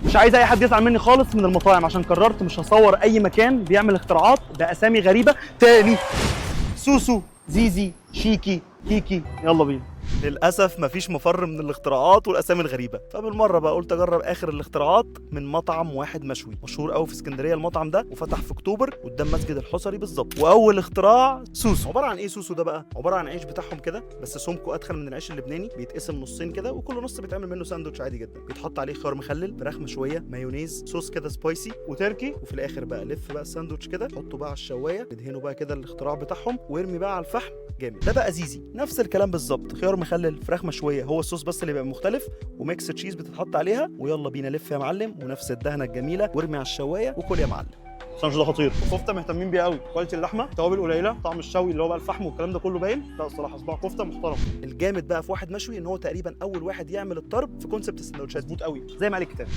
مش عايز اي حد يزعل مني خالص من المطاعم، عشان قررت مش هصور اي مكان بيعمل اختراعات باسامي غريبة تاني. سوسو، زيزي، شيكي، كيكي، يلا بينا. للاسف مفيش مفر من الاختراعات والاسامي الغريبة، فبالمره بقى قلت اجرب اخر الاختراعات من مطعم واحد مشوي مشهور قوي في اسكندرية. المطعم ده وفتح في اكتوبر قدام مسجد الحصري بالظبط. واول اختراع سوسو. عبارة عن ايه سوسو ده بقى؟ عبارة عن عيش بتاعهم كده، بس سمكة اتخن من العيش اللبناني، بيتقسم نصين كده، وكل نص بيتعمل منه ساندوتش عادي جدا. بيتحط عليه خيار مخلل، فراخ مشويه، مايونيز، صوص كده spicy وتركي، وفي الاخر بقى لف بقى الساندوتش كده، حطه بقى على الشوايه، ادهنه بقى كده الاختراع بتاعهم، وارمي بقى على الفحم. جامد. ده بقى زيزي، نفس الكلام بالظبط، خيار مخلل، فراخ مشويه، هو الصوص بس اللي بيبقى مختلف، و mix cheese بتتحط عليها، ويلا بينا لف يا معلم، ونفس الدهنه الجميله، وارمي على الشوايه وكل يا معلم. الساندوتش ده خطير. الكفتة مهتمين بيها قوي، quality اللحمه، توابل قليله، طعم الشوي اللي هو بقى الفحم والكلام ده كله باين. لا الصراحة صباع كفته محترم. الجامد بقى في واحد مشوي ان هو تقريبا اول واحد يعمل الطرب في concept السندوتشات. مظبوط قوي زي ما قال الكتاب.